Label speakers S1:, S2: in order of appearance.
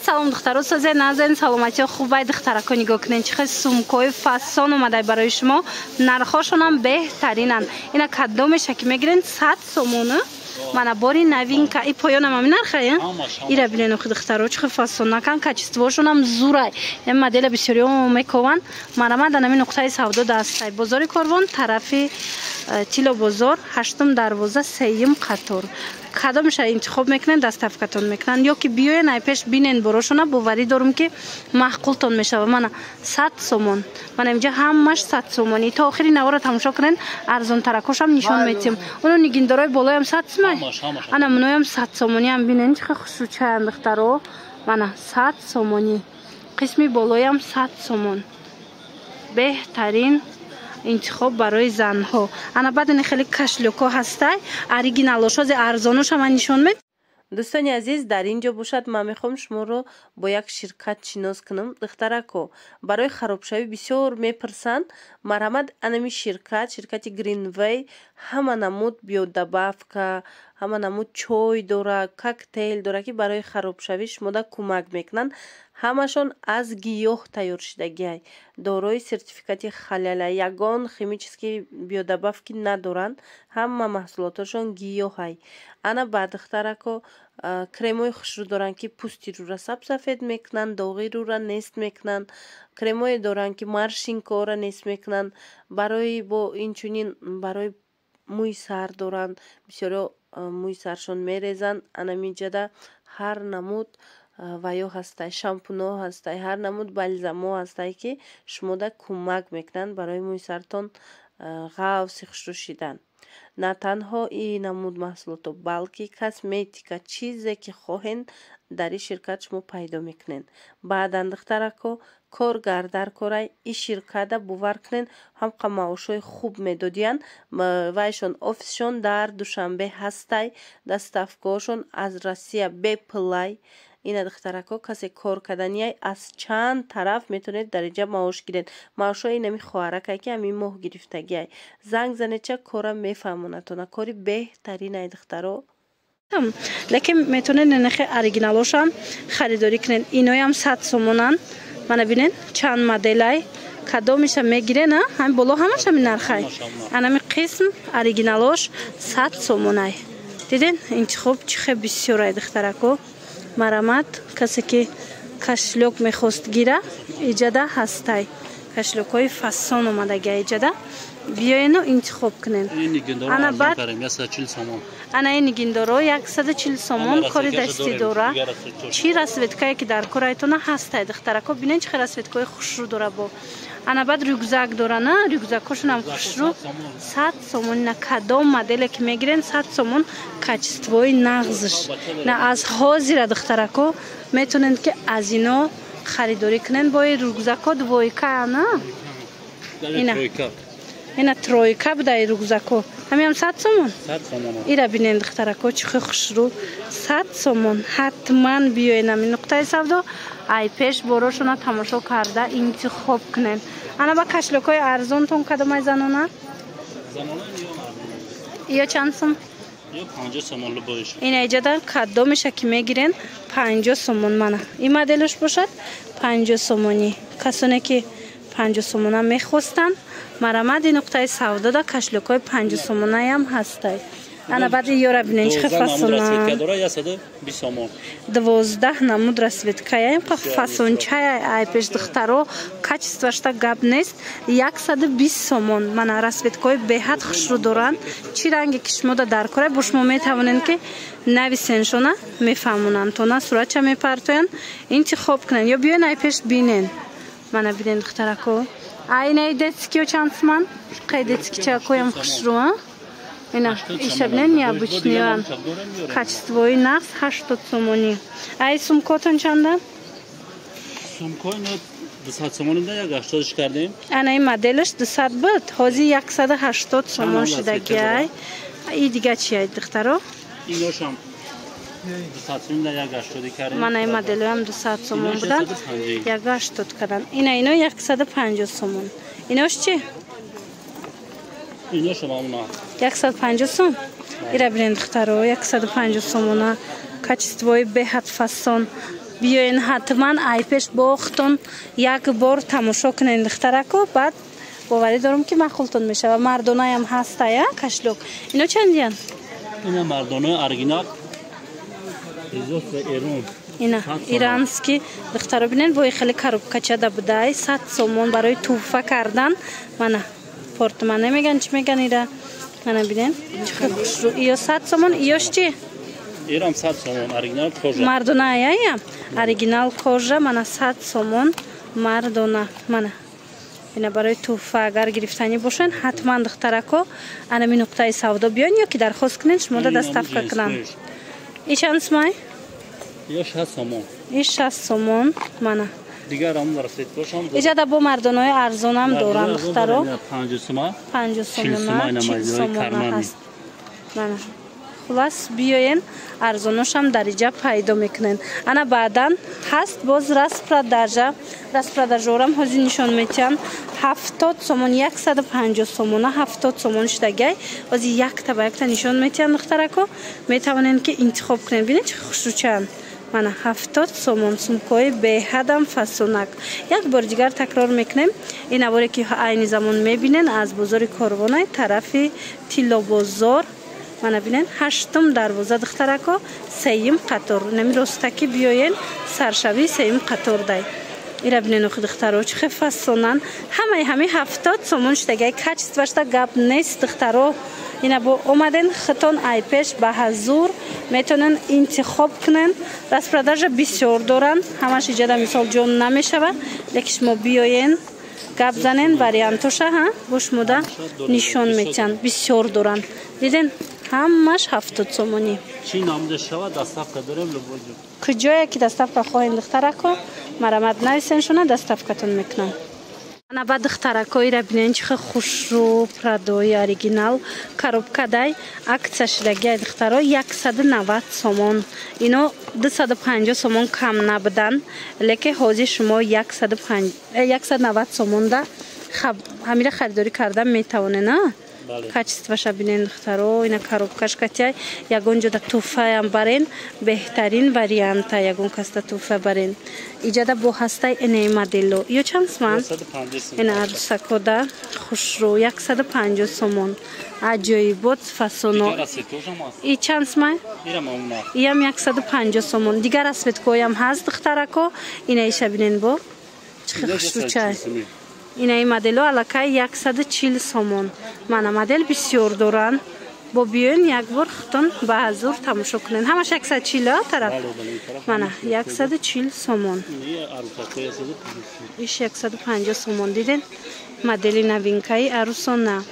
S1: Салом, духтаро, созе назен, саломатиё хубай. Духтарако, нигоҳ кунед, чӣ хел сумкои фасон омадай барои шумо, нархошонам беҳтаринанд. Ина кадомеша ки мегирен, 100 сомона. Мана бори новинка, и поёнам ами нархая. Ира бинен, охи, духтаро, чӣ хел фасонакан, качествошонам зурай. Ин модела бисёриё мекованд. Марама дар ами нуқтаи савдо дастай, бозори Корвон, тарафи Тилобозор, ҳаштум дарвоза, сеюм қатор. Кадомша интихоб мекунен, доставкатон мекунанд, ё ки биёен, ай пеш бинен борошона. Боварӣ дорум, ки маъқултон мешава. Мана 100 сомон, мана инҷа ҳамаш 100 сомонӣ. То охири навора тамошо кунен, арзонтаракошам нишон метиҳем. Оно нигиндорои болоям 100 сумай, ана муноям 100 сомониам. Бинен, чӣ хел хушрӯчаян, духтаро. Мана 100 сомонӣ, қисми болоям 100 сомон. Беҳтарин интихоб барои занҳо. Ана баъд ини хеле кошелёкҳо ҳастай, оригиналошози арзоноша ман нишон мед.
S2: Дӯстони азиз, дар ин ҷо бошад, ман мехоҳам шуморо бо як ширкат шинос кунам. Духтарако, барои харобшавӣ бисёр мепурсанд. Марҳамат, анами ширкат, ширкати Гринвей, ҳама намуд биодобавка, ҳама намуд чой дора, коктейл дора, ки барои харобшавӣ шумода кӯмак мекунанд. Ҳамашон аз гиёҳ тайёр шудагиай, дорои сертификати халала, ягон химический биодобавки надоранд, ҳама маҳсулоташон гиёҳай. Ана ба духтарако, кремҳои хушрӯ доранд, ки пӯсти рӯра сабсафед мекунанд, доғи рӯра нест мекунанд. Кремҳое доранд, ки морщинкаҳоро нест мекунанд. Барои бо инчунин барои мӯи сар доранд. Бисёриҳо мӯи саршон мерезанд. Анамиҷада ҳар намуд ва ё ҳастай, шампунҳо ҳастай, ҳар намуд бальзамҳо ҳастай, ки шумода кӯмак мекунанд барои мӯи сартон ғафси хушрӯ шидан. На танҳо ин намуд маҳсулотҳо, балки косметика, чизе ки хоҳед, дар ин ширкат шумо пайдо мекунед. Баъдан, духтарако, коргар дар корай ин ширката, бовар кунед, ҳамқа маошҳои хуб медодиянд. Вайшон офисшон дар Душанбе ҳастай, доставкаҳошон аз Россия бепулай. Ина, духтарако, касе кор карданияй, аз чанд тараф метавонед дар инҷа маош гиред. Маошҳои инами хоҳаракай, ки ҳамин моҳ гирифтагиай. Занг занед, ча кора мефаҳмонадтона. Кори беҳтаринай, духтаро.
S1: Лекин метавонед нехе оригиналошам харидорӣ кунед. Иноям 100 сомонанд. Мана бинед, чанд моделай, кадомиша мегирен. Ҳами боло ҳамаш ҳами нархай. Анами қисм оригиналош 100 сомонай. Диден, интихоб чӣ хел бисёрай, духтарако. Марамат, касе ки кошелёк мехост гира, иҷада ҳастай. Кошелёкҳои фасон омадагия иҷада, биёену интихоб кунед.
S3: Ана баъд
S1: ана ин нигиндоро 140 сомон, кори дастӣ дора. Чӣ расцветкае ки дар корайтона ҳастай, духтарако. Бинед, чӣ хел расцветкаҳои хушрӯ дора. Бо ана баъд рюкзак дора, на рюкзакҳошонам хушрӯ, 100 сомон. На кадом моделе ки мегирен, 100 сомон, качествои нағзш. На аз ҳозира, духтарако, метавонед, ки аз ино харидорӣ кунед. Бои рюкзакҳо двойка, на ина тройка буда. И рюкзако ҳамиам 100 сомон. Ира бинен, духтарако, чӣ хел хушрӯ, 100 сомон. Ҳатман биёен ами нуқтаи савдо, ай пеш борошона тамошо карда интихоб кунед. Ана ба кошелёкҳои арзонтон кадомай, занона? Ё чанд сом? Ина иҷада кадомеша ки мегирен, 50 сомон. Мана ин моделаш бошад 50 сомонӣ. Касоне ки 50 сомона мехостанд, марамади нуқтаи савдода кошелёкҳои 50 сомонаям ҳастай. Ана баъди ёра бинен, чӣ хел фасона, 12 намуд расцветкая, фасончая. Ай пеш, духтаро, качествашта гап нест. 120 сомон. Мана расцветкаҳои беҳад хушрӯ доранд. Чӣ ранге ки шумода дар кора, бо шумо метавонед, ки нависеншона, мефаҳмонанд тона, суратча мепартоянд, интихоб кунанд ё биёен, ай пеш бинен. Мана бинен, духтарако. Айнаи детскиё чанд суман? Қай детскийчакоям хушрӯ, а? Ина иша бинен, необычныйан, качествои нағз, 80 сомонӣ. Ай сумкотон чанда? Ана ин моделаш 200 буд, ҳозир 180 сомон шудагиай. И дига чи ай, духтаро? Мана ин моделоям 200 сомон буданд, 180 карданд. Ина ино 150 сомон. Инош чи? 150 сом. Ира бинен, духтаро, 150 сомона, качествои беҳад фасон. Биёен ҳатман айпеш бохтон як бор тамошо кунен духтарако, баъд боварӣ дорам ки маъқултон мешавад. Мардонаям ҳастая кошелёк. Ино чандиян?
S3: Ина мардона оригинал. Производство Эрон.
S1: Ина иранский духтаро бинен, бо хеле коробкачада будай 100 сомон барои тӯҳфа кардан. Мана портмоне меган, чӣ меган ира? Мана бинен, чӣ хел хушрӯ. Иё 100 сомон, иёш чӣ?
S3: Ирам 100 сомон, оригинал кожа.
S1: Мардона ая? Оригинал кожа, мана 100 сомон мардона. Мана ина барои тӯҳфа агар гирифтанӣ бошен, ҳатман духтарако анами нуқтаи савдо биён ё ки дархост кунен, шумода доставка кунам. И чанд сумай?
S3: Ё 60 сомон.
S1: И 60 сомон, мана.
S3: Дигар ҳам расцветкошам.
S1: Иҷада бо мардонаи арзонам дорам духтаро.
S3: 50 сума.
S1: 50 сомона, 40 сомона ҳаст. Мана. Хулас биёен, арзоношам дар иҷа пайдо мекунен. Ана баъдан ҳаст боз распродажа. Распродажорам ҳозир нишон метиҳам. 70 сомон, 150 сомона, 70 сомон шудагай. Ҳозир якта ба якта нишон метиҳам духтарако. Метавонен ки интихоб кунен. Бинед чӣ хушрӯчаанд. Мана 70 сомон сумкаҳои беҳадам фасонак. Як бори дигар такрор мекунем. Ин аворе ки айни замон мебинен аз бозори Корвонай тарафи Тиллобозор. Мана бинен, 8-ум дарвоза духтарако, 3-юм қатор. Нами ростаки биёен, саршавии 3-юм қатор дай. Ира бинен охи духтаро, чӣ хел фасонан. Ҳамаи ҳами 70 сомон шудагай, качествашда гап нест духтаро. Ина бо омаден хитон айпеш ба ҳазур метавонен интихоб кунен. Распродажа бисёр доранд, ҳамаш иҷада мисол ҷон намешавад, лекин шумо биёен гап занен, вариантоша ҳа бо шумода нишон метиҳанд. Бисёр доранд. Диден ҳамаш 70 сомонӣ.
S3: Чӣ намуда шавад, доставка дорем любой ҷо.
S1: Куҷое ки доставка хоҳем духтарако, марамат нависен шуна, доставкатон мекунам. Ана ба духтарако ира бинен чӣ хел хушрӯ прадои оригинал коробкадай акция шудагиай духтаро 190 сомон. Ино 250 сомон кам набудан, лекин ҳозир шумо 190 сомонда ҳамира харидорӣ карда метавонен. А качестваша бинен духтаро, ина коробкаш катяй, ягон ҷода тӯҳфаям барен, беҳтарин варианта ягон касда тӯҳфа барен. Иҷада бо ҳастай эне модело. Ё чанд суман? Ина арусакода хушрӯ 150 сомон. Аҷоибот фасоно. И чанд суман? Иям 150 сомон. Дигар расцветкоям ҳаст духтарако, ина иша бинен бо чӣ хел хушрӯчай. Ина ин модело аллакай 140 сомон. Мана модел бисёр доранд. Бо биёен як бор худтон ба ҳазур тамошо кунен. Ҳамаш 140 тараф. Мана 140 сомон. Иш 150 сомон. Диден? Модели новинкаи арусона.